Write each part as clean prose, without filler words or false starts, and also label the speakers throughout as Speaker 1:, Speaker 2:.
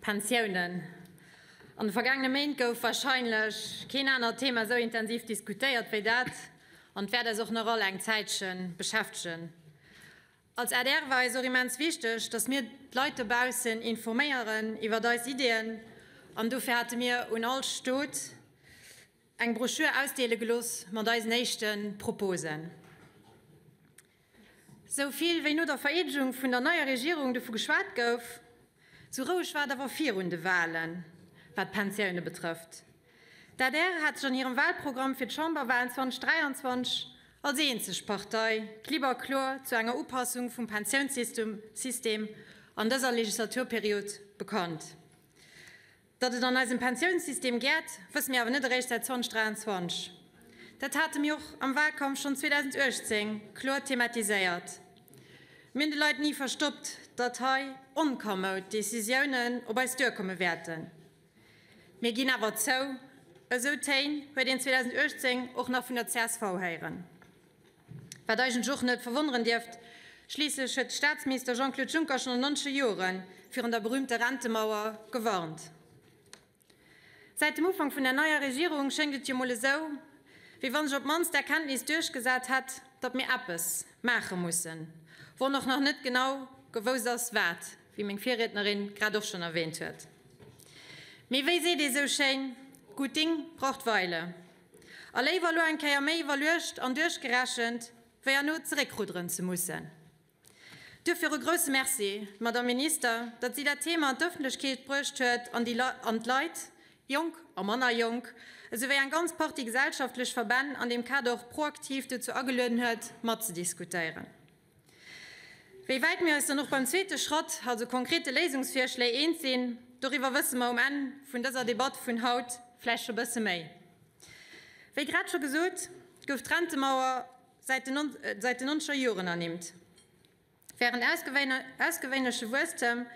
Speaker 1: Pensiounen. An de vergaangene Méint gouf warscheinlech keen anert Thema esou intensiv diskutéiert wéi dat, an et wäert eis och nach all eng Zäitche beschäftegen. Als adr war eis och immens wichteg, datt mir d'Leit dobaussen informéieren iwwert eis Ideeën, an dofir hate mir un all Stot eng Broschür ausdeele gelooss mat eisen éischte Proposen. Sou vill wéi no der Vereedegung vun der neier Regierung dovu geschwat gouf, sou roueg war et awer virun de Walen, wat d'Pensioune betrëfft. D'adr hat sech an hirem Walprogramm fir d'Chamberwalen 2023 als eenzeg Partei klipp a kloer zu enger Upassung vum Pensiounssystem an dëser Legislaturperiod bekannt. Datt et an eisem Pensiounssystem gäert, wësse mir awer net eréischt säit 2023. Dat hate mir och am Wahlkampf schonn 2018 kloer thematiséiert. Mir hunn de Leit ni verstoppt, datt hei onkamoud Decisiounen op eis duerkomme wäerten. Mir ginn awer zou, esou Téin huet een 2018 och nach vun der csv héieren. Wat eigentlech och net verwonneren dierft, schliisslech huet de Staatsminister Jean-Claude Juncker schonn an nonzege Jore virun der berühmte Rentemauer gewarnt. Säit dem Ufank vun der neier Regierung schéngt et jo mol esou, wéi wann sech op d'mannst d'Erkenntnis duerchgesat hätt, datt mir eppes maache mussen, wann och nach net genau gewousst ass wat, wéi meng Virriednerin grad och schonn erwähnt huet. Mee wéi seet ee sou schéin, Gut Ding braucht Weile. A léiwer elo eng Kéier méi iwwerluecht an duerchgerechent, wéi herno zeréckrudderen ze mussen. Duerfir e grouse Merci, Madamm Minister, datt si dat Thema an d'Ëffentlechkeet bruecht huet an déi an d'Leit, jonk a manner jonk, esouwéi eng ganz Partie gesellschaftlech Verbänn an deem Kader och proaktiv dozou agelueden huet, matzediskutéieren. Wéi wäit mir eis dann och beim zweete Schratt, also konkrete Léisungsvirschléi, eens sinn, doriwwer wësse mer um Enn vun dëser Debatt vun haut vläicht scho bësse méi. Wéi grad scho gesot, gouf d'Rentemauer säit den nonzeger Joren ernimmt. Wärend ausgewéinleche Wuesstem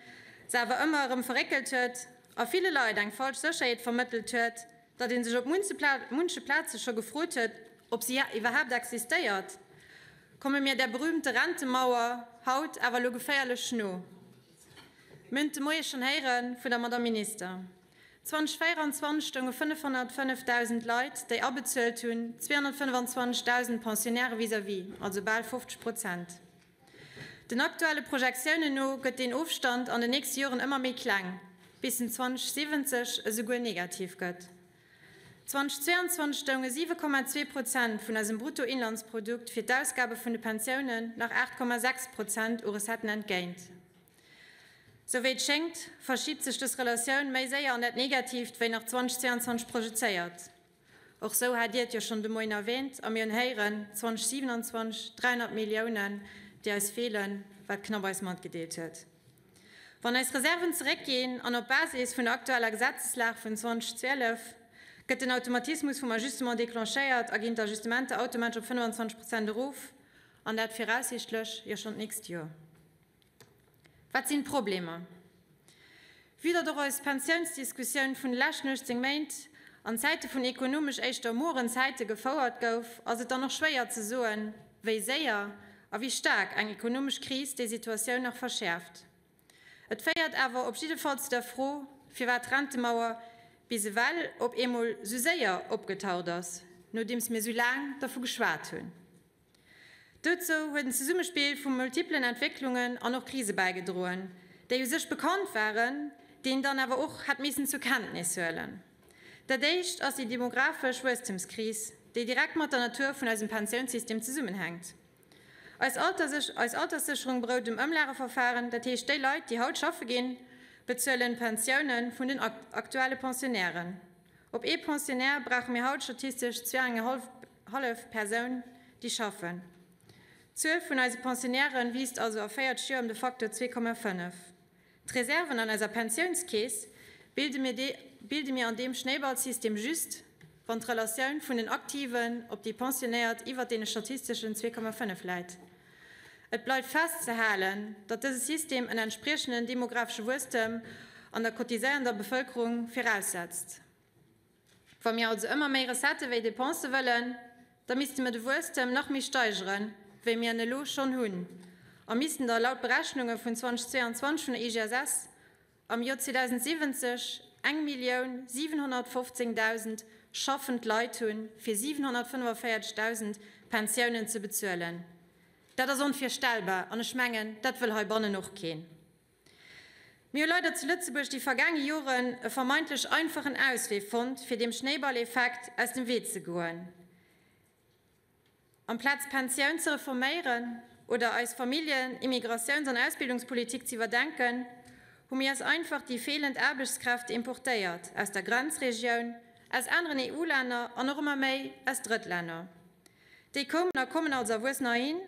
Speaker 1: se awer ëmmer erëm verréckelt huet a ville Leit eng falsch Sécherheet vermëttelt huet, datt ee sech op munche Plaze scho gefrot huet, ob si iwwerhaapt existéiert, komme mir där berühmte Rentemauer haut awer elo geféierlech no. Mir hunn et de Moie schonn héiere vun der Madamm Minister. 2024 stounge 505.000 Leit, déi abezuelt hunn, 225.000 Pensionnairë vis-à-vis, also bal 50 Prozent. Den aktuelle Projektiounen no gëtt deen Ofstand an den nächste Joren ëmmer méi kleng, bis en 2070 esouguer negativ gëtt. 2022 stounge 7,2 Prozent vun eisem Bruttoinlandsprodukt fir d'Ausgabe vun de Pensiounen nach 8,6 Prozent u Recetten entgéint. Sou wéi et schéngt, verschibt sech dës Relatioun méi séier an dat Negatiivt wéi nach 2022 projezéiert. Och sou hat Dir et jo schonn de Moien erwähnt a mir hunn héieren, 2027 300 Milliounen, déi eis feelen, wat d'Knapp eis matgedeelt huet. Wann eis Reserven zeréckginn an op Basis vun der aktueller Gesetzeslag vun 2012 gëtt den Automatismus vum Ajustement déclenchéiert a ginn d'Ajustementer automatesch op 25 Prozent erof, an dat viraussiichtlech jo schonn d'nächst Joer. Wat sinn d'Problemer? Vue datt och eis Pensiounsdiskussioun vun de leschten 18 Méint an Zäite vun ekonomesch éischter moren Zäite gefouert gouf, ass et dann och schwéier ze soen, wéi séier a wéi staark eng ekonomesch Kris déi Situatioun nach verschäerft. Et féiert awer op jidde Fall zu der Fro, firwat d'Rentemauer bis ewell op eemol sou séier opgetaucht ass, nodeems mir sou laang dervu geschwat hunn. Dozou huet en Zesummespill vu multiplen Entwécklungen an och Krise bäigedroen, déi u sech bekannt waren, déi een dann awer och hätt missen zur Kenntnis huelen. Dat éischt ass déi demografesch Wuesstemskris, déi direkt mat der Natur vun eisem Pensiounssystem zesummenhänkt. Eis Alterssécherung berout um Ëmlageverfahren, dat heescht déi Leit, déi haut schaffe ginn, bezuelen d'Pensioune vun den aktuelle Pensionnairen. Op ee Pensionnaire brauche mir haut statistesch zweiengehallef Persoun, déi schaffen. D'Zuel vun eise Pensionnairen wiisst also a 40 Joer ëm de Faktor 2,5. D'Reserven an eiser Pensiounskeess bilde mir bilde mir an deem Schnéiballsystem just, wann d'Relatioun vun den Aktiven op déi Pensionéiert iwwert deene statisteschen 2,5 läit. Et bleift festzehalen, datt dëse System en entspriechenden demographesche Wuesstem an der cotiséierender Bevëlkerung viraussetzt. Wa mir also ëmmer méi Recettë wéi Depensë wëllen, da misste mir de Wuesstem nach méi steigeren, wéi mir en elo schonn hunn, a missten der laut Berechnunge vun 2022 vun der IGSS. am Joer 2070 1.715.000 schaffend Leit hunn, fir 745.000 Pensiounen ze bezuelen. Dat ass onvirstellbar an ech mengen, dat wëll heibannen och keen. Mir hu leider zu Lëtzebuerg déi vergaange Joren e vermeintlech einfachen Auswee fonnt, fir deem Schnéiballeffekt aus dem Wee ze goen. Amplaz d'Pensioun ze reforméieren oder eis Familljen-, Immigratiouns an Ausbildungspolitik ze iwwerdenken, hu mir eis einfach déi feelend Aarbechtskräfte importéiert aus der Grenzregioun, aus aneren EU-Länner an och ëmmer méi aus Drëttlänner. Déi koumen a kommen als Erwuessener hin,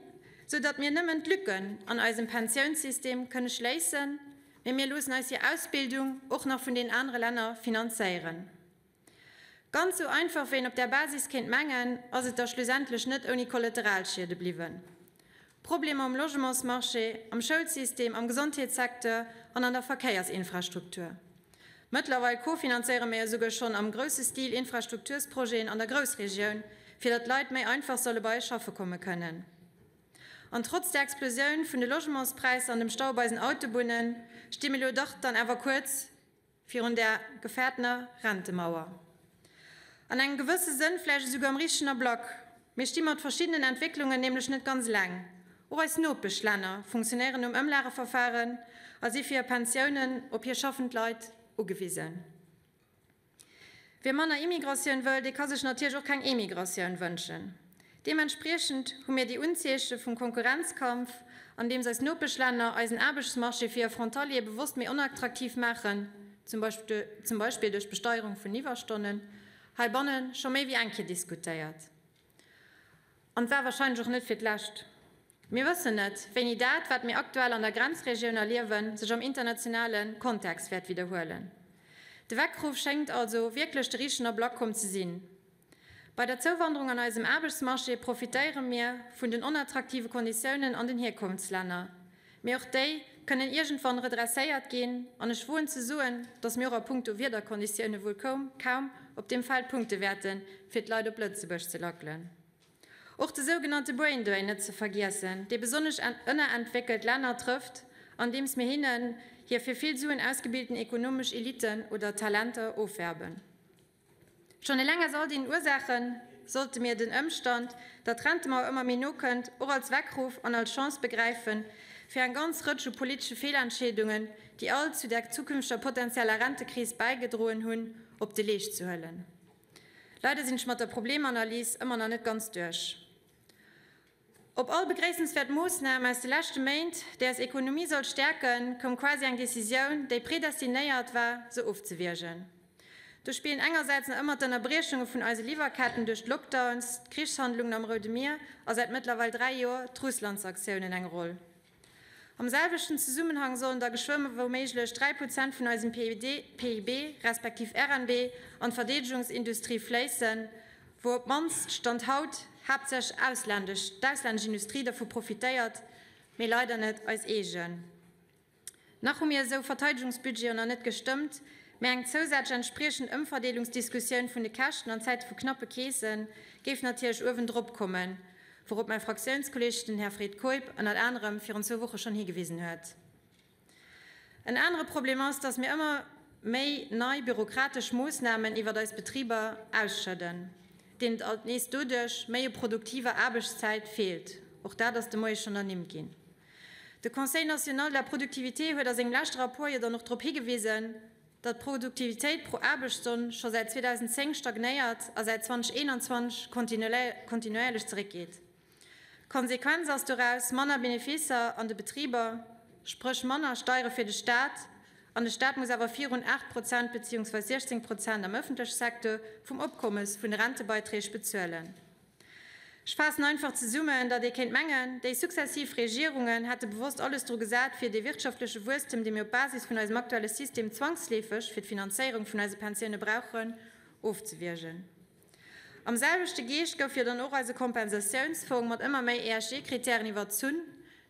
Speaker 1: sou datt mir nëmmen d'Lücken an eisem Pensiounssystem kënne schléissen, mee mir loossen eis hir Ausbildung och nach vun den anere Länner finanzéieren. Ganz sou einfach wéi een op där Basis kéint mengen, ass et da schlussendlech net ouni Kollateralschiede bliwwen. Problemer um Logementsmarché, am Schoulsystem, am Gesondheetssecteur an an der Verkéiersinfrastruktur. Mëttlerweil kofinanzéiere mir jo souguer schonn am grousse Stil Infrastruktursprojeten an der Groussregioun, fir datt d'Leit méi einfach solle bei eis schaffe komme kënnen. An trotz der Explosioun vun de Logementspräisser an dem Stau op eisen Autobunne sti mir elo dach dann awer kuerz Virun der gefäertener Rentemauer. An engem gewësse Sënn vläicht esouguer am richtegen Ablack. Mir sti mat verschiddenen Entwécklungen nämlech net ganz eleng. Och eis Nopeschlänner funktionéieren nom Ëmlageverfahren a si fir hir Pensiounen op hir schaffend Leit ugewisen. Wie manner Immigratioun wëll, dee ka sech natierlech och keng Emigratioun wënschen. Deementspriechend hu mir déi Unzeeche vum Konkurrenzkampf, andeems eis Nopeschlänner eisen Aarbechtsmarché fir hir Frontaliere bewosst méi onattraktiv maachen, zum Beispill duerch d'Besteierung vun Iwwerstonnen, heibanne scho méi wéi eng Kéier diskutéiert. An et war wahrscheinlech och net fir d'lescht. Mir wëssen net, wéini dat, wat mir aktuell an der Grenzregioun erliewen, sech am internationale Kontext wäert widderhuelen. De Weckruff schéngt also wierklech de richtegen Ablack komm ze sinn. Bei der Zouwanderung an eisem Aarbechtsmarché profitéiere mir vun den onattraktive Konditiounen an den Hierkonftslänner. Mee och déi kënnen iergendwann redresséiert ginn, an ech woen ze soen, datt mir och a puncto Wiederkonditioune wuel kaum op deem Feld Punkte wäerten, fir d'Leit op Lëtzebuerg ze lackelen. Och de sougenannte Brain Drain net ze vergiessen, dee besonnesch ënnerentwéckelt Länner trëfft, andeems mir hinnen hir fir vill Suen ausgebilten ekonomesch Eliten oder Talenter ofwerben. Schonn eleng aus all deenen Ursaache sollte mir den Ëmstand, datt d'Rentemauer ëmmer méi no kënnt, och als Weckruff an als Chance begräifen, fir eng ganz Rëtsch u politesche Feelentscheedungen, déi all zu der zukünfteger potenzieller Rentekris bäigedroen hunn, op de Leescht ze huelen. Leider sinn ech mat der Problemanalys ëmmer nach net ganz duerch. Op all begréissenswäert Moossnam aus de leschte Méint, déi eis Ekonomie sollt stäerken, koum quasi eng Decisioun, déi predestinéiert war, se ofzewiergen. Do spillen engersäits nach ëmmer d'Ënnerbriechunge vun eise Liwwerketten duerch d'Lockdowns, d'Krichshandlungen am Roude Mier a säit mëttlerweil 3 Joer d'Russland-Sanktiounen eng Roll. Am selwechten Zesummenhang sollen da geschwë wouméiglech 3 Prozent vun eisem PIB, respektiv RNB an d'Verdeedegungsindustrie fléissen, wou op d'mannst Stand haut haaptsächlech ausländesch, d'ausländesch Industrie dervu profitéiert, mee leider net eis eegen. Nach hu mir esou Verteidegungsbudgeten nach net gestëmmt, Mä eng zousätzlech entspriechend Ëmverdeelungsdiskussioun vun de Käschten an Zäite vu knappe Keese géif natierlech uewendrop kommen, wourop mäi Fraktiounskolleeg, den Här Fred Keup, ënnert anerem virun zwou Woche schonn higewisen huet. En anere Problem ass, dass mir ëmmer méi nei bürokratesch Moossnamen iwwert eis Betriber ausschëdden, deenen et alt nees doduerch méi u produktiver Aarbechtszäit feelt. Och dat ass de Moie schonn ernimmt ginn. De Conseil national de la productivité huet a sengem leschte Rapport jo dann och drop higewisen, datt d'Produktivitéit pro Aarbechtsstonn scho säit 2010 stagnéiert a säit 2021 kontinuéierlech zeréckgeet. D'Konsequenz ass doraus manner Beneficer an de Betriber, spréch manner Steiere fir de Staat, an de Staat muss awer virun 8 Prozent beziehungsweis 16 Prozent am ëffentleche Secteur vum Opkommes vun de Rentebeiträg bezuelen. Ech faassen einfach zesummen, datt ee kéint mengen, déi successiv Regierungen hätte bewosst alles dru gesat, fir dee wirtschaftleche Wuesstem, dee mir op Basis vun eisem aktuelle System zwangsleefeg fir d'Finanzéierung vun eise Pensioune brauchen, ofzewiergen. Am selwechte Geescht gouf jo dann och eise Kompensatiounsfong mat ëmmer méi ESG-Kritären iwwerzunn,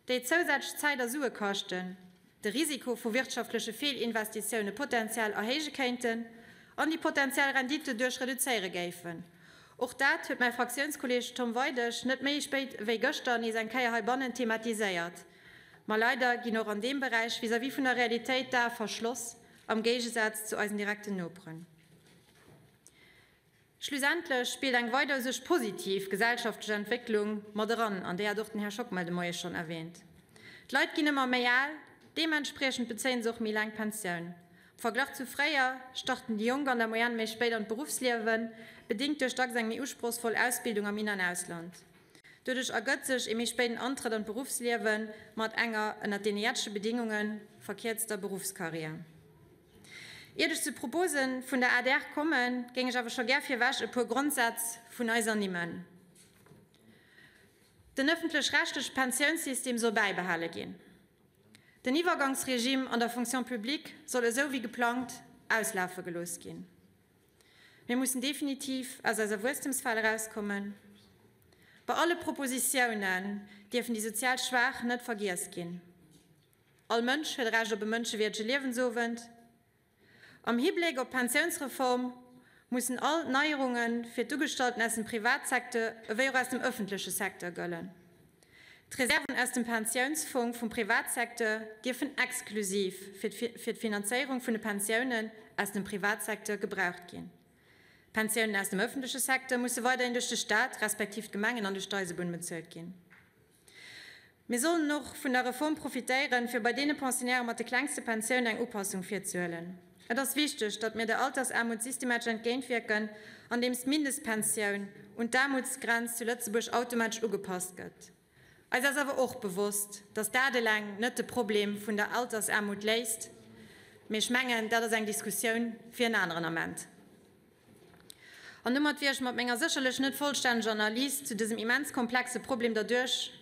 Speaker 1: déi zousätzlech Zäit a Sue kaschten. de Risiko vu wirtschaftleche Feelinvestitioune potenziell erhéije kéinten an déi potenziell Rendite doduerch reduzéiere géifen. Och dat huet mäi Fraktiounskolleeg Tom Weidig net méi spéit ewéi gëschter nees eng Kéier heibannen thematiséiert. Ma leider ginn och an deem Beräich vis-à-vis vun der Realitéit d'Ae verschloss. Am Géigesaz zu eisen direkten Noperen. Schlussendlech spillt eng weider u sech positiv gesellschaftlech Entwécklung mat eran, an déi hat och den Här Schockmel de Moie schonn erwähnt. D'Leit ginn ëmmer méi al, deementspriechend bezéie se och méi laang Pensioun. Am Verglach zu fréier starten déi Jonk an der Moyenne méi spéit an d'Beruffsliewen, bedéngt duerch dacks eng méi usprochsvoll Ausbildung am In an Ausland. Doduerch ergëtt sech ee méi spéiden Antrëtt an d'Beruffsliewe mat enger, ënnert deene jetzege Bedingunge, verkierzter Beruffskarriär. Iert ech zu Proposen vun der adr kommen, géing ech awer scho gär virwech e puer Grondsätz vun eis ernimmen. Den ëffentlech-rechtleche Pensiounssystem soll bäibehale ginn. Den Iwwergangsregime an der Fonction publique soll esou wéi geplangt auslafe gelooss ginn. Mir mussen definitiv aus eiser Wuesstemsfal erauskommen. Bei alle Propositiounen dierfen déi sozial Schwaach net vergiess ginn. All Mënsch huet Recht op e mënschewierdege Liewensowend. Am Hibléck op d'Pensiounsreform mussen all Neierunge fir d'Ugestallten aus dem Privatsecteur ewéi och aus dem ëffentleche Secteur gëllen. D'Reserven aus dem Pensiounsfong vum Privatsecteur dierfen exklusiv fir d'Finanzéierung vun de Pensiounen aus dem Privatsecteur gebraucht ginn. D'Pensiounen aus dem ëffentleche Secteur musse weiderhin duerch de Staat respektiv d'Gemengen an duerch d'Eisebunn bezuelt ginn. Mir sollen och vun der Reform profitéieren, fir bei deene Pensionnairë mat de klengste Pensiounen eng Upassung virzehuelen. Et ass wichteg, datt mir der Altersaarmut systematesch entgéintwierken, andeems d'Mindestpensioun un d'Aarmutsgrenz zu Lëtzebuerg automatesch ugepasst gëtt. Eis ass awer och bewosst, datt dat eleng net de Problem vun der Altersaarmut léist, mee ech mengen, dat ass eng Diskussioun fir en aneren Ament. An domat wier ech mat menger sécherlech net vollstänneger Analys zu dësem immens komplexe Problem derduerch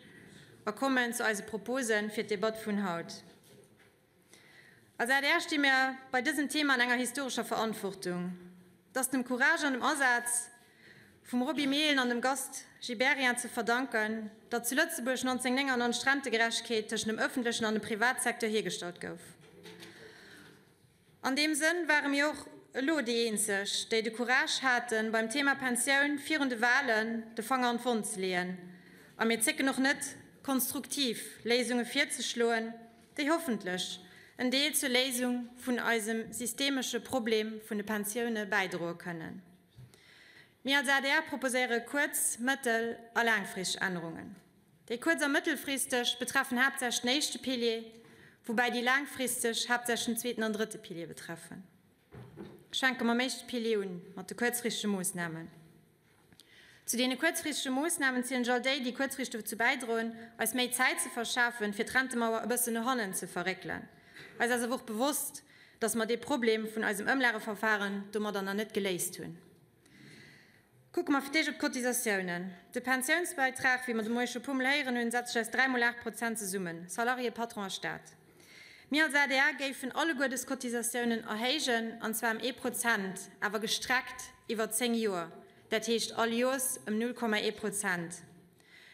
Speaker 1: a kommen zu eise Propose fir d'Debatt vun haut. Als adr sti mir bei dësem Thema an enger historescher Verantwortung. Et ass dem Courage an dem Asaz vum Roby Mehlen an dem Gast Gibéryen ze verdanken, datt zu Lëtzebuerg 1999 d'Rentegerechtegkeet tëschent dem ëffentlechen an dem Privatsecteur hiergestallt gouf. An deem Sënn ware mir och elo déi eenzeg, déi de Courage haten, beim Thema Pensioun virun de Wahlen de Fanger an d'Wonn ze leeën. A mir zécken och net, konstruktiv Léisunge virzeschloen, déi hoffentlech en Deel zur Léisung vun eisem systemesche Problem vun de Pensioune bäidroe kënnen. Mir als adr proposéiere kuerz-, mëttel a laangfristeg Ännerungen. Déi kuerz a mëttelfristeg betreffen haaptsächlech den éischte Pilier, woubäi déi laangfristeg haaptsächlech den zweeten an drëtte Pilier betreffen. Ech fänke mam éischte Pilier un, mat de kuerzfristege Moossnamen. Zu deene kuerzfristege Moossnamen zielen ech all déi, déi kuerzfristeg dozou bäidroen, eis méi Zäit ze verschafen, fir d'Rentemauer e bëssen no hannen ze verréckelen. Eis ass awer och bewosst, dass mer dee Problem vun eisem Ëmlageverfahren domadder nach net geléist hunn. Kucke mer fir d'éischt op d'Cotisatiounen. De Pensiounsbäitrag, wéi mer de Moie scho puermol héieren hunn, setzt sech aus dräimol 8 Prozent zesummen, Salarié, Patron a Staat. Mir als adr géifen alleguer dës Cotisatiounen erhéijen, an zwar ëm ee Prozent, awer gestreckt iwwer 10 Joer, dat heescht all Joers ëm 0,1 Prozent.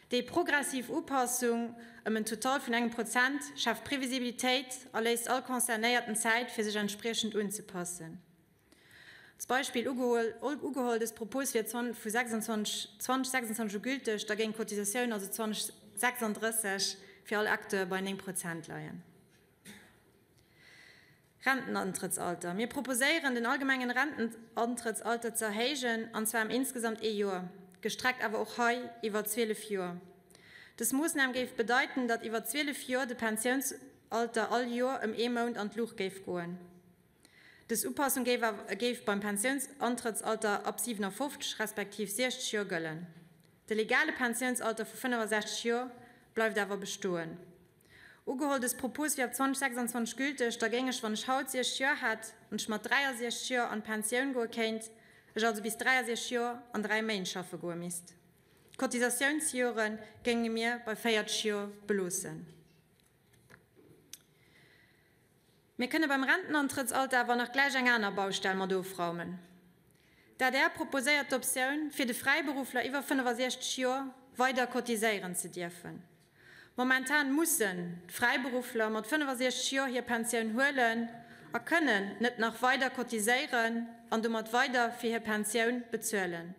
Speaker 1: Déi progressiv Upassung ëm en Total vun engem Prozent schaaft Previsibilitéit a léisst all Concernéierten Zäit, fir sech entspriechend unzepassen. Als Beispill ugeholl, dës Propos wier vu 2026 u gülteg, da géing d'Cotisatioun also 2036 fir all Acteur bei 9 Prozent leien. Rentenantrëttsalter, Mir proposéieren, den allgemengen Rentenantrëttsalter ze erhéijen, an zwar ëm insgesamt ee Joer, gestreckt awer och hei iwwer 12 Joer. Dës Moossnam géif bedeiten, datt iwwer 12 Joer de Pensiounsalter all Joer ëm ee Mount an d'Luucht géif goen. Dës Upassung géif beim Pensiounsantrëttsalter ab 57 respektiv 60 Joer gëllen. De legale Pensiounsalter vu 65 Joer bleift awer bestoen. Ugeholl, dës Propos wier ab 2026 gülteg, da géing ech, wann ech haut 60 Joer hätt an ech mat 63 Joer an d'Pensioun goe kéint, ech also bis 63 Joer an 3 Méint schaffe goe misst. D'Cotisatiounsjore géinge mir bei 40 Joer beloossen. Mir kënne beim Rentenantrëttsalter awer nach gläich eng aner Baustell mat ofraumen. D'adr proposéiert d'Optioun, fir de Fräiberuffler iwwer 65 Joer weider cotiséieren ze dierfen. Momentan mussen d'Fräiberuffler mat 65 Joer hir Pensioun huelen a kënnen net nach weider cotiséieren an domat weider fir hir Pensioun bezuelen.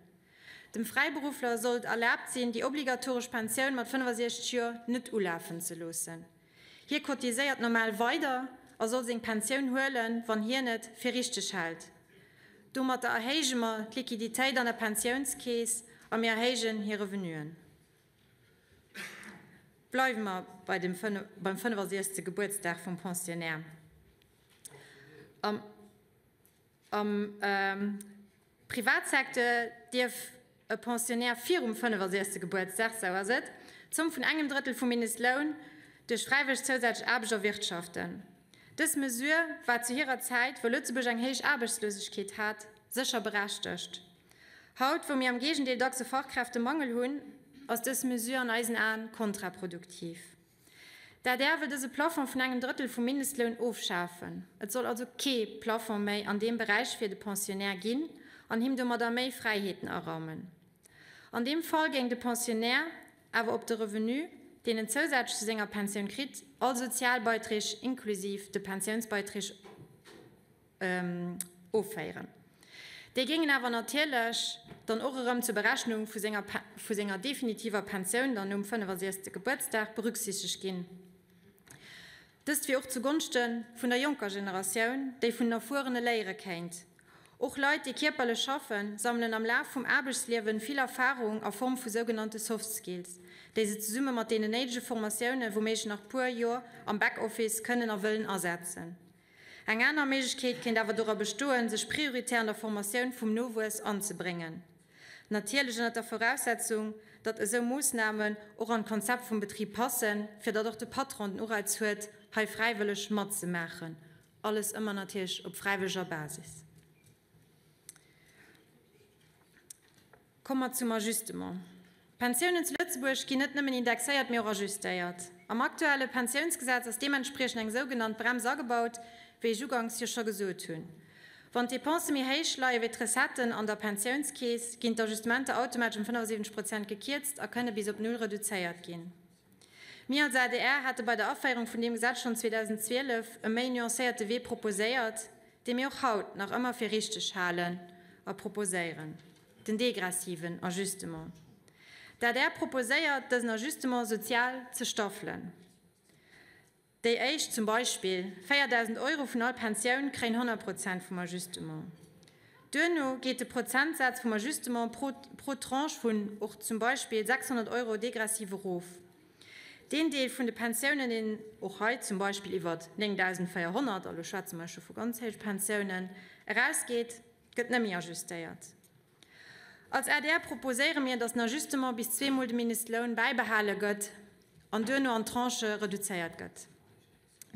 Speaker 1: Dem Fräiberuffler soll et erlaabt sinn, déi obligatoresch Pensioun mat 65 Joer net ulafen ze loossen. Hie cotiséiert normal weider. A soll seng Pensioun huelen, wann hien et fir richteg hält. Domatter erhéije mer d'Liquiditéit an der Pensiounskeess a mir erhéijen hir Revenuen. Bleiwe mer bei dem beim 65. Gebuertsdag vum Pensionnaire. Am. Am Privatsecteur dierf e Pensionnaire virum 65. Gebuertsdag, sou ass et, d'Zomm vun engem Drëttel vum Mindestloun duerch fräiwëlleg zousätzlech Aarbecht erwirtschaften. Dës Mesure war zu hirer Zäit, wou Lëtzebuerg eng héich Aarbechtslosegkeet hat, sécher berechtegt. Haut, wou mir am Géigendeel dacks e Fachkräftemangel hunn, ass dës Mesure an eisen Aen kontraproduktiv. D'adr wëll dëse Plafond vun engem Drëttel vum Mindestloun ofschafen. Et soll also kee Plafond méi an deem Beräich fir de Pensionnaire ginn an him domadder méi Fräiheeten araumen. An deem Fall géing de Pensionnaire awer op de Revenu, deen en zousätzlech zu senger Pensioun kritt, all Sozialbeiträg inklusiv de Pensiounsbeiträg Offéieren. Déi géingen awer natierlech dann och erëm zur Berechnung vu senger vu senger definitiver Pensioun dann nom 65. Gebuertsdag berücksichtegt ginn. Dëst wier och zu Gonschte vun der jonker Generatioun, déi vun den Erfuerene léiere kéint. Och Leit, déi kierperlech schaffen, sammelen am Laf vum Aarbechtsliewen vill Erfarung a Form vu sougenannte Soft Skills, déi se zesumme mat deenen néidege Formatioune wouméiglech nach puer Joer am Backoffice kënnen a wëllen asetzen. Eng aner Méiglechkeet kéint awer dora bestoen, sech prioritär an der Formatioun vum Nowuess anzebréngen. Natierlech ënnert der Voraussetzung, datt esou Moossnamen och an d'Konzept vum Betrib passen, fir datt och de Patron den Ureiz huet, hei fräiwëlleg matzemaachen. Alles ëmmer natierlech op fräiwëlleger Basis. Komme mer zum Ajustement. D'Pensiounen zu Lëtzebuerg ginn net nëmmen indexéiert, mee och ajustéiert. Am aktuelle Pensiounsgesetz ass deementspriechend eng sougenannt Brems agebaut, wéi ech uganks jo scho gesot hunn. Wann d'Depensë méi héich leie wéi d'Recetten an der Pensiounskeess, ginn d'Ajustementer automatesch ëm 75 Prozent gekierzt a kënne bis op null reduzéiert ginn. Mir als adr hate bei der Aféierung vun deem Gesetz schonn 2012 e méi nuancéierte Wee proposéiert, dee mir och haut nach ëmmer fir richteg halen a proposéieren, den degressiven Ajustement. D'adr proposéiert, dësen Ajustement sozial ze staffelen. Déi éischt, zum Beispill 4.000 Euro vun all Pensioun, kréien 100 Prozent vum Ajustement. Duerno geet de Prozentsaz vum Ajustement pro pro Tranche vun och zum Beispill 600 Euro degressiv erof. Deen Deel vun de Pensiounen, deen och hei zum Beispill iwwert 9.400, a lo schwätze mer scho vu ganz héije Pensiounen, erausgeet, gëtt net méi ajustéiert. Als adr proposéiere mir, datt den Ajustement bis zweemol de Mindestloun bäibehale gëtt an duerno an Tranchë reduzéiert gëtt.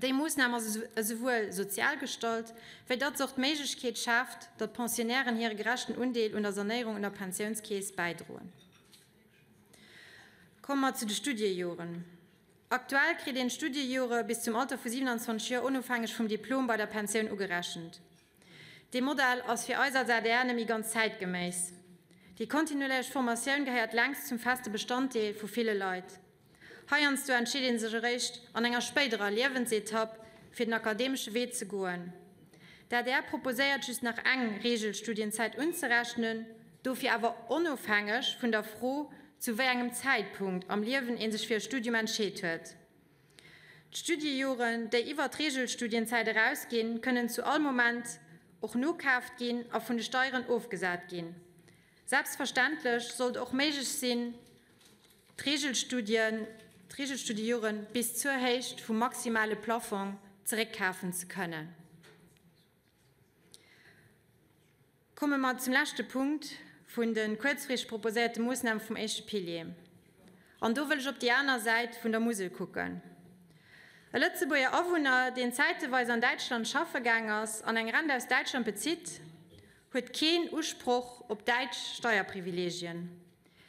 Speaker 1: Déi Moossnam ass esouwuel sozial gestallt, wéi datt se och d'Méiglechkeet schaaft, datt d'Pensionnairen hire gerechten Undeel un der Sanéierung un der Pensiounskeess bäidroen. Komme mer zu de Studiejoren. Aktuell kritt een d'Studiejore bis zum Alter vu 27 Joer onofhängeg vum Diplom bei der Pensioun ugerechent. Dee Modell ass fir eis als adr net méi ganz zäitgeméiss. Déi kontinuéierlech Formatioun gehéiert längst zum feste Bestanddeel vu ville Leit. Heiansdo entscheet ee sech eréischt an enger spéiderer Liewensetapp, fir den akademesche Wee ze goen. D'adr proposéiert just nach eng Reegelstudienzäit unzerechnen, dofir awer onofhängeg vun der Fro, zu wéi engem Zäitpunkt am Liewen ee sech fir e Studium entscheet huet. D'Studiejoren, déi iwwer d'Reegelstudienzäit erausginn, kënnen zu all Moment och nokaaft ginn a vun de Steieren ofgesat ginn. Selbstverständlech sollt och méiglech sinn, d'Reegelstudien, d'Reegelstudiejoren bis zur Héicht vum maximale Plafong zeréckkafen ze kënnen. Komme mer zum leschte Punkt vun de kuerzfristeg proposéierte Moossname vum éischte Pilier. An do wëll ech op déi aner Säit vun der Musel kucken. E Lëtzebuerger Awunner, deen zäiteweis an Däitschland schaffe gaang ass an eng Rent aus Däitschland bezitt, huet keen Usproch op däitsch Steierprivileegien.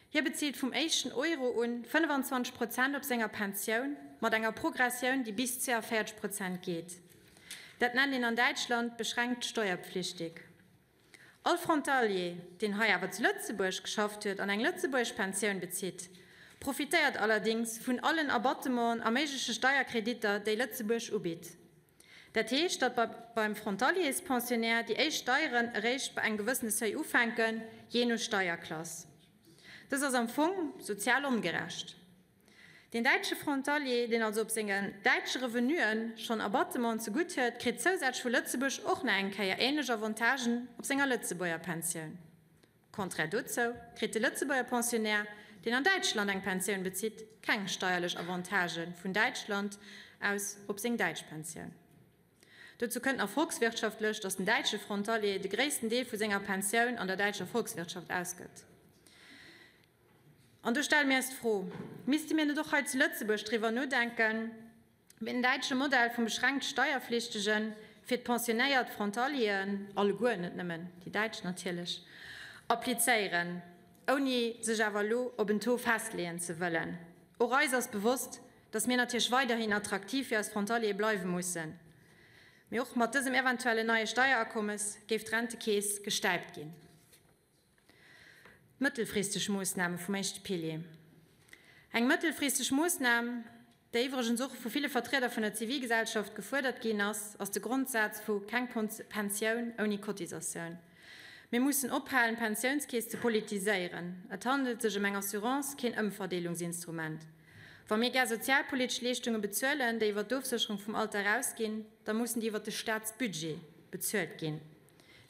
Speaker 1: Hie bezilt vum éischten Euro un 25 Prozent op senger Pensioun, mat enger Progressioun, déi bis 42 Prozent geet. Dat nennt een an Däitschland beschränkt steierpflichtig. All Frontalier, deen hei awer zu Lëtzebuerg geschafft huet an eng lëtzebuergesch Pensioun bezitt, profitéiert allerdéngs vun allen Abattementen a méigleche Steierkreditter, déi Lëtzebuerg ubitt. Dat heescht, datt beim Frontalierspensionnaire déi éischt Steieren eréischt bei engem gewëssene Seuil ufänken, jee no Steierklass. Dës ass am Fong sozial ongerecht. Den däitsche Frontalier, deen also op sengen däitsche Revenuen schonn Abattementen zegutt huet, kritt zousätzlech vu Lëtzebuerg och nach eng Kéier änlech Avantagen op senger Lëtzebuerger Pensioun. Contraire dozou kritt de Lëtzebuerger Pensionnaire, deen an Däitschland eng Pensioun bezitt, keng steierlech Avantagë vun Däitschland aus op seng däitsch Pensioun. Dozou kënnt nach volkswirtschaftlech, datt den däitsche Frontalier de gréissten Deel vu senger Pensioun an der däitscher Volkswirtschaft ausgëtt. An do stelle mir eis d'Fro, Misste mir net och hei zu Lëtzebuerg driwwer nodenken, mir den däitsche Modell vum beschränkt Steierflichtege fir d'pensionéiert Frontalieren, alleguer, net nëmmen déi däitsch natierlech, applizéieren, ouni sech awer elo op en Taux festleeën ze wëllen? Och eis ass bewosst, dass mir natierlech weiderhin attraktiv fir eis Frontaliere bleiwe mussen. Mee och mat dësem eventuellen neie Steierakommes géif d'Rentekeess gestäipt ginn. D'mëttelfristeg Moossname vum éischte Pilier. Eng mëttelfristeg Moossnam, déi iwwregens och vu ville Vertrieder vun der Zivilgesellschaft gefuerdert ginn ass, ass de Grondsaz vu keng Pensioun ouni Cotisatioun. Mir mussen ophalen, d'Pensiounskeess ze politiséieren. Et handelt sech ëm eng Assurance, keen Ëmverdeelungsinstrument. Wa mir gär sozialpolitesch Leeschtunge bezuelen, déi iwwer d'Ofsécherung vum Alter erausginn, da mussen déi iwwer de Staatsbudget bezuelt ginn.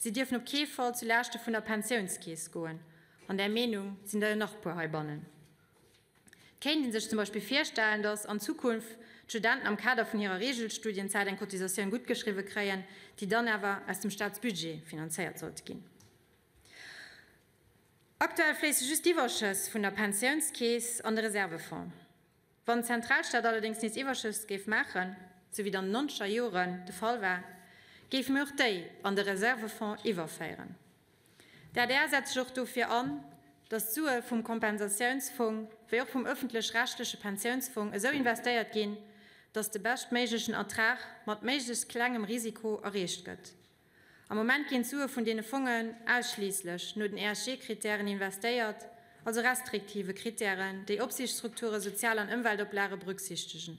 Speaker 1: Si dierfen op kee Fall zu Laaschte vun der Pensiounskeess goen. An där Meenung sinn der jo nach puer heibannen. Et kéint ee sech zum Beispill virstellen, datt an Zukunft d'Studenten am Kader vun hirer Regelstudienzäit eng Cotisatioun guttgeschriwwe kréien, déi dann awer aus dem Staatsbudget finanzéiert sollte ginn. Aktuell fléisse just d'Iwwerschëss vun der Pensiounskeess an de Reservefonds. Wann den Zentralstaat allerdéngs nees Iwwerschëss géif maachen, sou wéi et an den nonzeger Joren de Fall war, géife mir och déi an de Reservefonds iwwerféieren. D'adr setzt sech och dofir an, datt d'Sue vum Kompensatiounsfong wéi och vum ëffentlech-rechtleche Pensiounsfong esou investéiert ginn, datt de beschtméiglechen Ertrag mat méiglechst klengem Risiko erreecht gëtt. Am Moment ginn d'Sue vun deene Fongen ausschliisslech no den ESG-Krittären investéiert, also restriktive Krittären, déi Opsiichtsstrukture, Sozial an Ëmweltoplage berücksichtegen.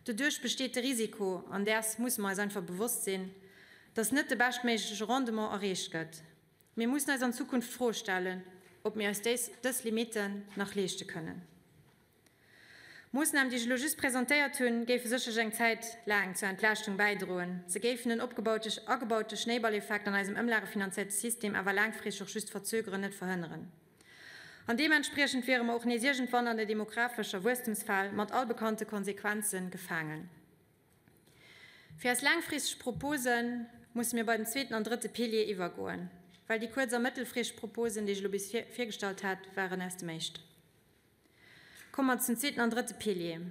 Speaker 1: Doduerch besteet de Risiko, an däers musse mer eis einfach bewosst sinn, dass net de beschtméigleche Rendement erreecht gëtt. Mir mussen eis an Zukunft d'Fro stellen, ob mir eis dës Limitten nach leeschte kënnen. D'Moossnamen, déi ech elo just presentéiert hunn, géife sécherlech eng Zäit laang zur Entlaaschtung bäidroen. Se géifen den opgebaute, agebaute Schnéiballeffekt an eisem ëmlagefinanzéierte System awer laangfristeg och just verzögeren, net verhënneren. An deementspriechend wiere mer och nees iergendwann an der demographescher Wuesstemsfal mat all bekannte Konsequenze gefaangen. Fir eis laangfristeg Propose musse mir bei den zweeten an drëtte Pilier iwwergoen, well déi kuerz a mëttelfristeg Proposen, déi ech elo bis virgestallt hat, waren aus dem éischten. Komme mer zum zweeten an drëtte Pilier.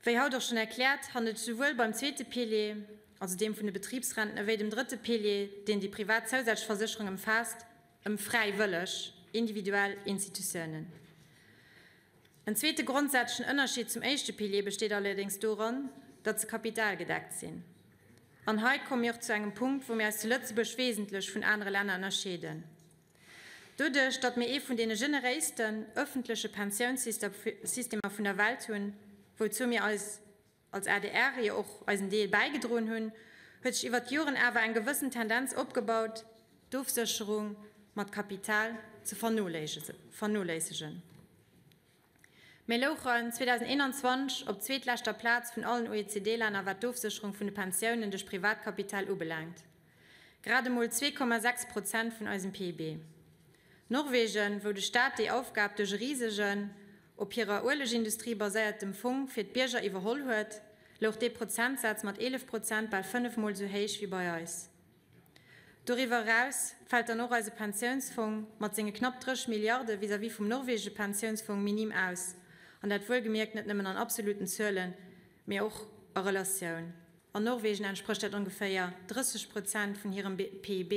Speaker 1: Wéi haut och schonn erkläert, handelt et souwuel beim zweete Pilier, also deem vun de Betribsrenten, ewéi dem drëtte Pilier, deen déi privat zousätzlech Versécherung ëmfaasst, ëm fräiwëlleg, individuell Institutiounen. En zweete grondsätzlechen Ënnerscheed zum éischte Pilier besteet allerdéngs doran, datt se kapitalgedeckt sinn. An hei komme mir och zu engem Punkt, wou mir eis zu Lëtzebuerg wesentlech vun anere Länner ënnerscheeden. Doduerch, datt mir ee vun deene generéisten ëffentleche Pensiounssystemer vun der Welt hunn, wouzou mir eis als adr jo och eisen Deel bäigedroen hunn, huet sech iwwert d'Joren awer eng gewëssen Tendenz opgebaut, d'Ofsécherung mat Kapital ze vernoléissegen. Mir louchen 2021 op zweetleschter Plaz vun allen OECD-Länner wat d'Ofsécherung vun de Pensiounen duerch Privatkapital ubelaangt, grad emol 2,6 Prozent vun eisem PIB. Norwegen, wou de Staat déi Aufgab duerch e risegen, op hirer Uelegindustrie baséiertem Fong fir d'Bierger iwwerholl huet, louch dee Prozentsaz mat 11 Prozent bal fënnefmol esou héich wéi bei eis. Doriwwer eraus fält dann och eise Pensiounsfong mat senge knapp 30 Milliarde vis-à-vis vum norwegesche Pensiounsfong minim aus, an dat wuelgemierkt net nëmmen an absoluten Zuelen, mee och a Relatioun. An Norwegen entsprécht dat ongeféier 30 Prozent vun hirem PIB,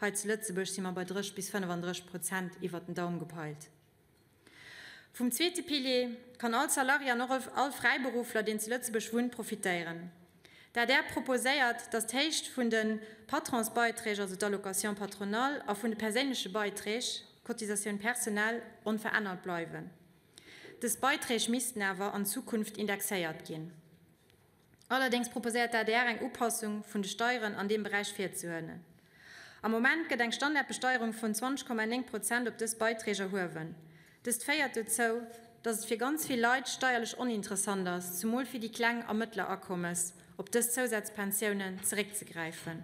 Speaker 1: hei zu Lëtzebuerg si mer bei 30 bis 35 Prozent iwwert den Daum gepeilt. Vum zweete Pilier kann all Salarié an och all Fräiberuffler, deen zu Lëtzebuerg wunnt, profitéieren. D'adr proposéiert, datt d'Héicht vun de Patronsbeiträg, also d'Allocation patronale, a vun de perséinleche Beiträg, d'Cotisatioun personnelle, onverännert bleiwen. Dës Beiträg missten awer an Zukunft indexéiert ginn. Allerdéngs proposéiert d'ADR eng Upassung vun de Steieren an deem Beräich virzehuelen. Am Moment gëtt eng Standardbesteierung vun 20,9 Prozent op dës Beiträg erhuewen. Dëst féiert dozou, datt et fir ganz vill Leit steierlech oninteressant ass, zumol fir déi kleng a mëttler Akommes, op dës Zousazpensiounen zeréckzegräifen.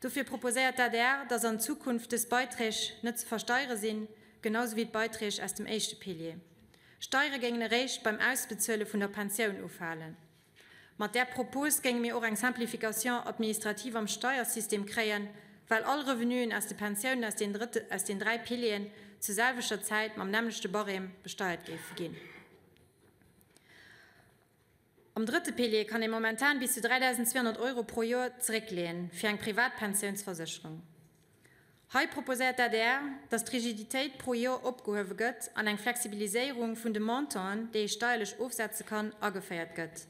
Speaker 1: Dofir proposéiert d'ADR, datt an Zukunft dës Beiträg net ze versteiere sinn, genau sou wéi d'Beiträg aus dem éischte Pilier. Steiere géingen eréischt beim Ausbezuele vun der Pensioun ufalen. Mat där Propos géinge mir och eng Simplification administrative am Steiersystem kréien, well all Revenuen aus de Pensiounen aus den aus den dräi Pilieren zur selwechter Zäit mam nämmlechte Barème besteiert géife ginn. Am drëtte Pilier kann ee momentan bis zu 3.200 Euro pro Joer zeréckleeën fir eng privat Pensiounsversécherung. Hei proposéiert d'ADR, datt d'Rigiditéit pro Joer opgehuewe gëtt an eng Flexibiliséierung vun de Montanten, déi ee steierlech ofsetze kann, ageféiert gëtt.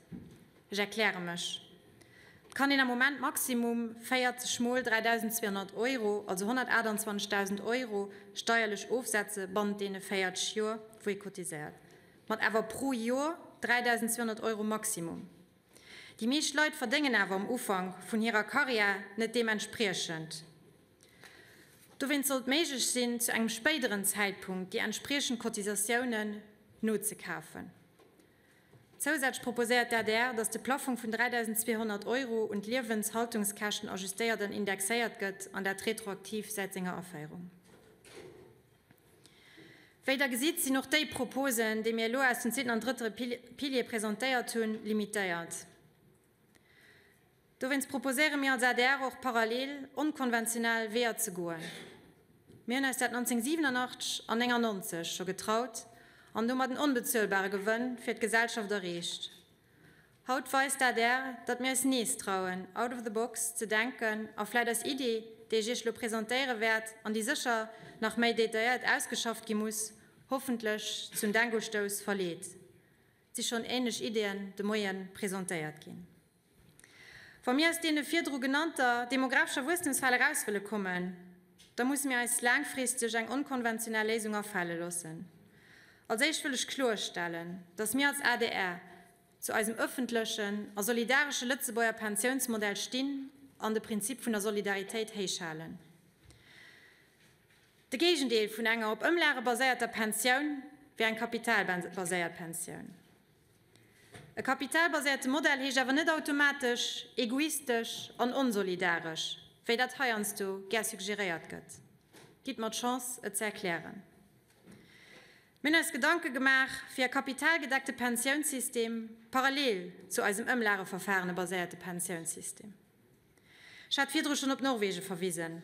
Speaker 1: Ech erkläre mech. Et kann een am Moment maximum 40 mol 3.200 Euro, also 128.000 Euro, steierlech ofsetze bannent deene 40 Joer, wou ee cotiséiert. Mat awer pro Joer 3.200 Euro Maximum. Déi meescht Leit verdéngen awer am Ufank vun hirer Karriär net deementspriechend. Dowéinst soll et méiglech sinn, zu engem spéideren Zäitpunkt déi entspriechend Cotisatiounen nozekafen. Zousätzlech proposéiert d'ADR, datt de Plaffong vun 3.200 Euro un d'Liewenshaltungskäschten ajustéiert an indexéiert gëtt, an dat retroaktiv säit senger Aféierung. Wéi Der gesitt, sinn och déi Proposen, déi mir elo aus dem zweeten an drëttere Pilier presentéiert hunn, limitéiert. Dowéinst proposéiere mir als adr och parallel onkonventionell Weeër ze goen. Mir hunn eis dat 1987 an 1999 scho getraut an domat en onbezuelbare Gewënn fir d'Gesellschaft erreecht. Haut weist d'ADR, datt mir eis nees trauen, out of the box ze denken a vläit eis Idee, déi ech Iech elo presentéiere wäert an déi sécher nach méi detailléiert ausgeschafft gi muss, hoffentlech zum Denkustouss verleet. Et si schonn änlech Ideeën de Moie presentéiert ginn. Wa mir aus deene virdru genannter demographescher Wuesstemsfal eraus wëlle kommen, da musse mir eis laangfristeg eng onkonventionell Léisung afale loossen. Als éischt wëll ech kloerstellen, datt mir als adr zu eisem ëffentlechen a solidaresche Lëtzebuerger Pensiounsmodell stinn an de Prinzip vun der Solidaritéit héichhalen. De Géigendeel vun enger op Ëmlage baséierter Pensioun wier eng kapitalbaséiert Pensioun. E kapitalbaséierte Modell heescht awer net automatesch egoistesch an onsolidaresch, wéi dat heiansdo gär suggeréiert gëtt. Gitt mer d'Chance, et ze erklären. Mir hunn eis Gedanke gemaach fir e kapitalgedeckte Pensiounssystem parallel zu eisem ëmlageverfahrene-baséierte Pensiounssystem. Ech hat virdru schonn op Norwegen verwisen,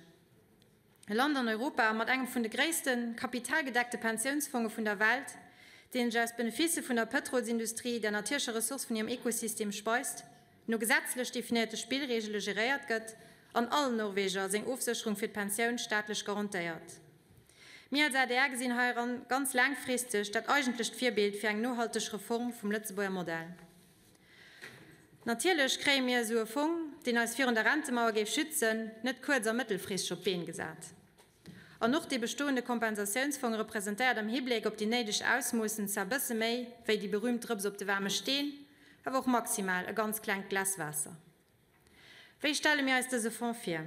Speaker 1: e Land an Europa mat engem vun de gréisste kapitalgedeckte Pensiounsfonge vun der Welt, deen sech aus Beneficë vun der Pëtrolsindustrie, der natierlecher Ressource vun hirem Ekosystem, speist, no gesetzlech definéierte Spillreegele geréiert gëtt an all Norweger seng Ofsécherung fir d'Pensioun staatlech garantéiert. Mir als adr gesinn heiran ganz laangfristeg dat eigentlecht Virbild fir eng nohalteg Reform vum Lëtzebuerger Modell. Natierlech kréie mir esou e Fong, deen eis virun der Rentemauer géif schützen, net kuerz a mëttelfristeg op d'Been gesat. An och dee bestoende Kompensatiounsfong representéiert am Hibléck op déi néideg Ausmoossen zwar bësse méi wéi déi berühmt Drëps op de waarme Steen, awer och maximal e ganz klengt Glas Waasser. Wéi stelle mir eis dëse Fonds vir?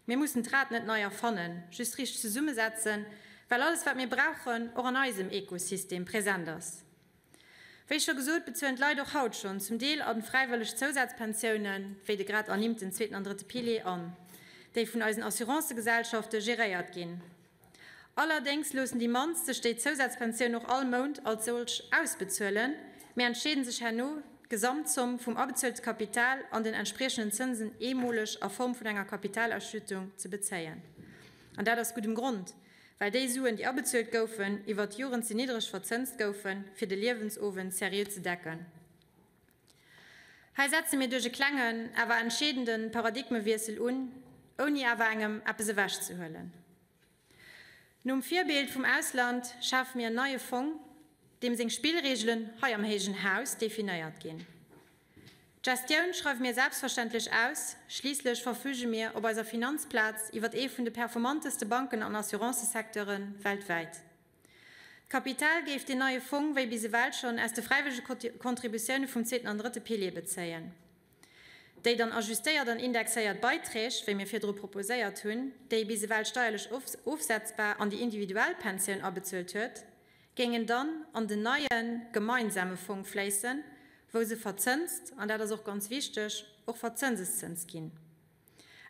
Speaker 1: Mir mussen d'Rad net nei erfannen, just richteg zesummesetzen, well alles wat mir brauchen och an eisem Ekosystem present ass. Wéi scho gesot, bezuelen d'Leit och haut schonn zum Deel a fräiwëlleg Zousazpensiounen, wéi de grad ernimmten zweeten an drëtte Pilier, an, déi vun eisen Assurancegesellschafte geréiert ginn. Allerdéngs loossen déi mannst sech déi Zousazpensioun och all Mount als solch ausbezuelen, mee entscheeden sech herno, d'Gesamtzomm vum abezuelte Kapital an den entspriechenden Zënsen eemoleg a Form vun enger Kapitalausschüttung ze bezéien. An dat aus guddem Grond, well déi Suen, déi abezuelt goufen, iwwert d'Joren ze niddreg verzënst goufen, fir de Liewensowend seriö ze decken. Hei setze mir duerch e klengen, awer entscheedende Paradigmewiessel un, ouni awer engem eppes ewechzehuelen. Nom Virbild vum Ausland schafe mir en neie Fong, deem seng Spillreegelen hei am héijen Haus definéiert ginn. D'Gestioun schreiwe mir selbstverständlech aus, schliisslech verfüge mir op eiser Finanzplaz iwwert ee vun de performanteste Banken an Assurancesecteure weltwäit. D'Kapital géif deen neie Fong wéi bis ewell schonn aus de fräiwëllege Contributioune vum zweeten an drëtte Pilier bezéien. Déi dann ajustéiert an indexéiert Beiträg, wéi mir virdru proposéiert hunn, déi ee bis ewell steierlech ofsetzbar an déi individuell Pensioun abezuelt huet, géingen dann an den neie gemeinsame Fong fléissen, wou se verzënst, an dat ass och ganz wichteg, och verzënseszënst ginn.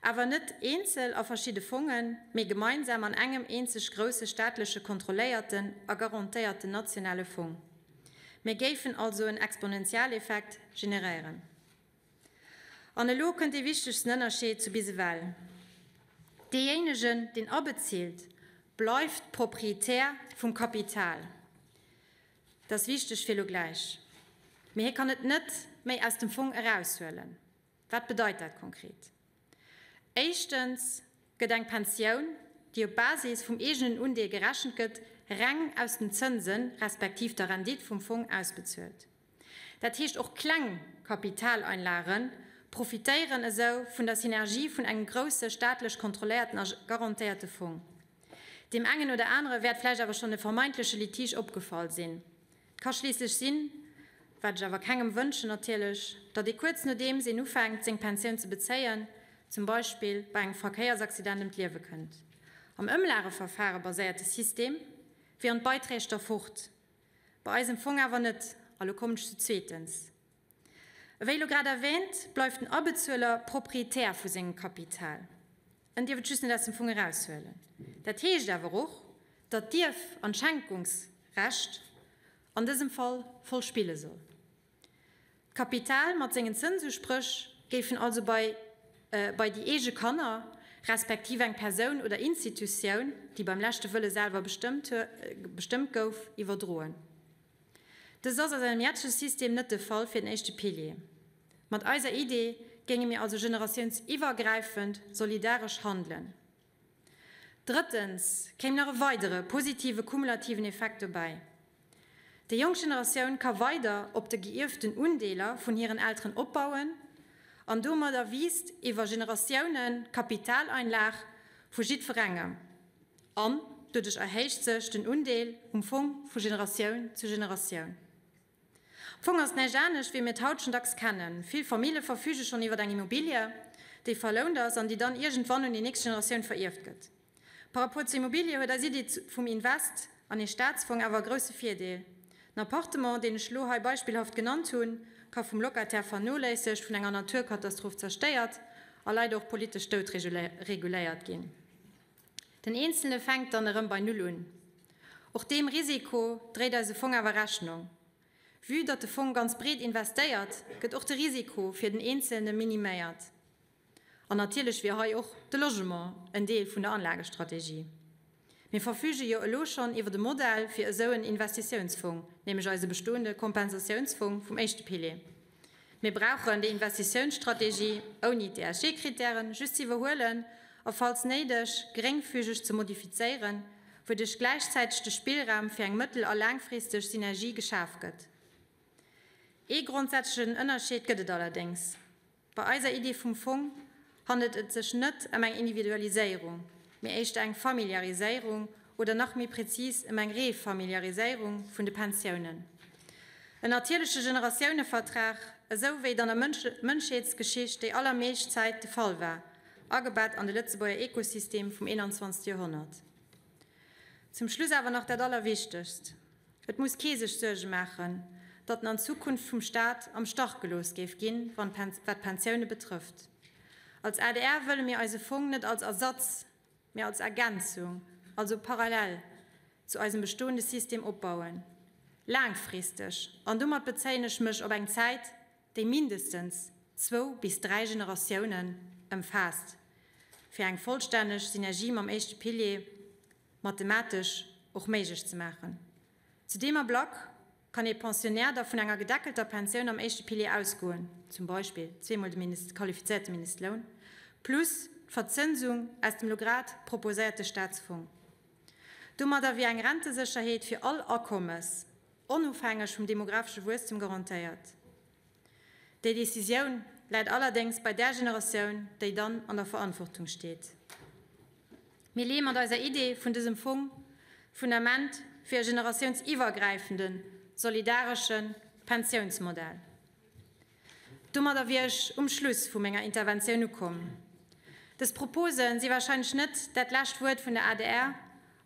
Speaker 1: Awer net eenzel a verschidde Fongen, mee gemeinsam an engem eenzeg grousse staatleche kontrolléierten a garantéierten nationale Fong. Mir géifen also en Exponentialeffekt generéieren. An elo kënnt dee wichtegsten Ënnerscheed zu bis ewell, Deejéinegen, deen abezilt, bleift Proprietär vum Kapital. Dat ass wichteg fir elo gläich. Mee hie kann et net méi aus dem Fong eraushuelen. Wat bedeit dat konkret? Éischtens gëtt eng Pensioun, déi op Basis vum eegenen Undeel gerechent gëtt, reng aus den Zënsen, respektiv der Rendite vum Fong ausbezuelt. Dat heescht och kleng Kapitaleinlage profitéieren esou vun der Synergie vun engem grousse staatlech kontrolléierten a garantéierte Fong. Deem engen oder anere wäert vläicht awer schonn e vermeintleche Litige opgefall sinn. Et ka schliisslech sinn, wat ech awer kengem wënschen natierlech, datt ee kuerz nodeems een ufänkt seng Pensioun ze bezéien, zum Beispill bei engem Verkéiersaccident ëm d'Liewe kënnt. Am Ëmlageverfare baséierte System wieren d'Beiträg da fort. Bei eisem Fong awer net. A lo kommen ech zu zweetens. Ewéi elo grad erwähnt, bleift den Abezueler Proprietär vu sengem Kapital. En dierf et just net aus dem Fong eraushuelen. Dat heescht awer och, datt d'Ierf an d'Schenkungsrecht an dësem Fall voll spille soll. D'Kapital mat sengen Zënsuspréch géifen also bei bei déi eege Kanner, respektiv eng Persoun oder Institutioun, déi beim leschte Wëlle selwer bestëmmt bestëmmt gouf, iwwerdroen. Dëst ass a sengem jetzege System net de Fall fir den éischte Pilier. Mat eiser Idee géinge mir also generatiounsiwwergräifend solidaresch handelen. Drëttens kéim nach e weidere positive kumulativen Effekt dobäi. Déi jonk Generatioun ka weider op de geierften Undeeler vun hiren Elteren opbauen an domadder wiisst iwwer Generatiounen d'Kapitaleinlag vu jiddwerengem an doduerch erhéicht sech den Undeel um Fong vu Generatioun zu Generatioun. Am Fong ass et näischt anescht, wéi mir et haut schonn dacks kennen. Vill Famille verfüge schonn iwwer eng Immobilie, déi verlount ass an déi dann iergendwann un déi nächst Generatioun verierft gëtt. Par rapport zur Immobilie huet eis Iddi vum Invest an ee Staatsfong awer e grousse Virdeel. Den Appartement, deen ech elo hei beispillhaft genannt hunn, ka vum Locataire vernoléissegt, vun enger Naturkatastroph zerstéiert a leider och politesch dout reguléiert ginn. Den Eenzelne fänkt dann erëm bei Null un. Och deem Risiko dréit eise Fong awer Rechnung. Vue datt de Fong ganz breet investéiert, gëtt och de Risiko fir den Eenzelne miniméiert. An natierlech wier hei och de Logement en Deel vun der Anlagestrategie. Mir verfüge jo elo schonn iwwer e Modell fir esou en Investitiounsfong, nämlech eise bestoende Kompensatiounsfong vum éischte Pilier. Mir brauchen déi Investitiounsstrategie ouni d'ESG-Kritären just ze iwwerhuelen a falls néideg geréngfügeg ze modifizéieren, wouduerch gläichzäiteg de Spillraum fir eng mëttel a laangfristeg Synergie geschaf gëtt. Ee grondsätzlechen Ënnerscheed gëtt et allerdéngs. Bei eiser Idee vum Fong handelt et sech net ëm eng Individualiséierung, mee éischter eng Familiariséierung oder nach méi prezis ëm eng Refamiliariséierung vun de Pensiounen. En natierleche Generatiounevertrag, esou wéi et an der Mënschheetsgeschicht déi allermeescht Zäit de Fall war, agebett an de Lëtzebuerger Ekosystem vum 21. Joerhonnert. Zum Schluss awer nach dat Allerwichtegst, Et muss kee sech Suerge maachen, datt en an Zukunft vum Staat am Stach gelooss géif ginn, wat d'Pensioune betrëfft. Als adr wëlle mir eise Fong net als Ersatz, mee als Ergänzung, also parallel zu eisem bestoende System opbauen. Laangfristeg, an domat bezéien ech mech op eng Zäit, déi mindestens zwou bis dräi Generatiounen ëmfaasst, fir eng vollstänneg Synergie mam éischte Pilier mathematesch och méiglech ze maachen. Zu deem Ablack kann ee Pensionnaire da vun enger gedeckelter Pensioun am éischte Pilier ausgoen, zum Beispill zweemol de Mindest, qualifizéierte Mindestloun, plus d'Verzënsung aus dem lo grad proposéierte Staatsfong. Domadder wier eng Rentesécherheet fir all Akommes, onofhängeg vum demographesche Wuesstem, garantéiert. Déi Decisioun läit allerdéngs bei där Generatioun, déi dann an der Verantwortung steet. Mir leeë mat eiser Idee vun dësem Fong d'Fundament fir e generatiounsiwwergräifende solidaresche Pensiounsmodell. Domadder wier ech um Schluss vu menger Interventioun ukomm. Dës Propose si wahrscheinlech net dat lescht Wuert vun der adr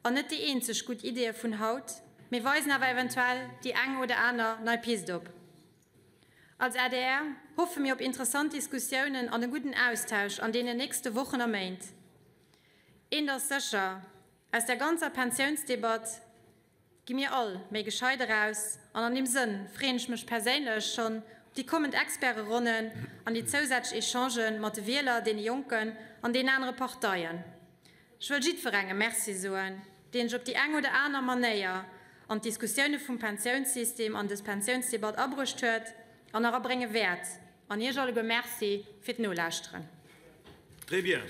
Speaker 1: an net déi eenzeg gutt Ideeë vun haut. mee weisen awer eventuell déi eng oder aner nei Pist op. Als adr hoffe mir op interessant Diskussiounen an e gudden Austausch an deenen nächste Wochen a Méint. Eent ass sécher, Aus der ganzer Pensiounsdebatt gi mir all méi gescheit eraus an an deem Sënn freeën ech mech perséinlech schonn op déi kommend Experteronnen an déi zousätzlech Echangen mat de Wieler, deene Jonken an deenen anere Parteien. Ech wëll jiddwerengem Merci soen, deen sech op déi eng oder aner Manéier an d'Diskussioune vum Pensiounssystem, an dës Pensiounsdebatt abruecht huet an nach abrénge wäert. An Iech alleguer Merci fir d'Nolauschteren.
Speaker 2: Très bien.